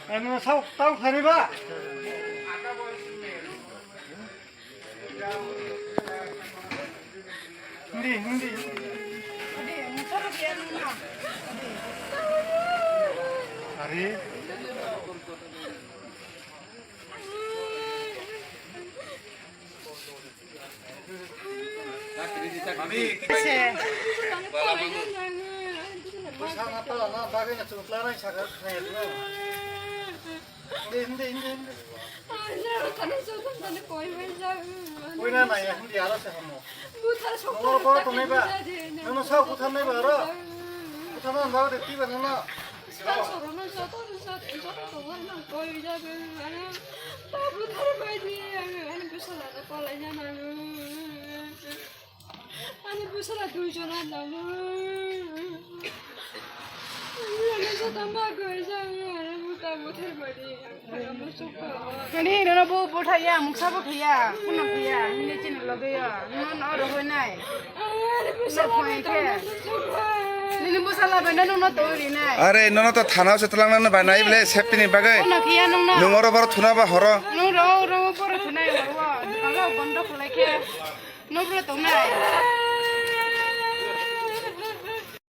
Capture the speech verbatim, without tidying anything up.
Ano sao tau khani ba? Hindi, hindi. Hari. Hindi, hindi, hindi, hindi. Hindi, hindi. Buthar sokha. Nongor boro tongnai ba? Nono sao buthar nai ba oro? Buthar nai ba de tiba nono. Sorono joto, joto, joto tongor nang koi jabe. Ano, ta buthar bai di, ano, ano, bwsala palai jana. Ani bwsala duijon nango. Ani jota ma goi jang, ani muta muthir bari, ani musuko. Ani nono bo botha ya, muksa bo khaya, kuno khaya, hini chini loge ya, nono oro hoi nai. Ani bwsala khoi khe. Nini bwsala bai nono to ri nai. Are nono to thana se tlang nang ba nai ble safety ni bagwi. Kuno khaya nongno. Nung oro boro thuna ba horo. Nung ro ro boro thunai oro. Alo bondo khlai khe. Nobro tongnai.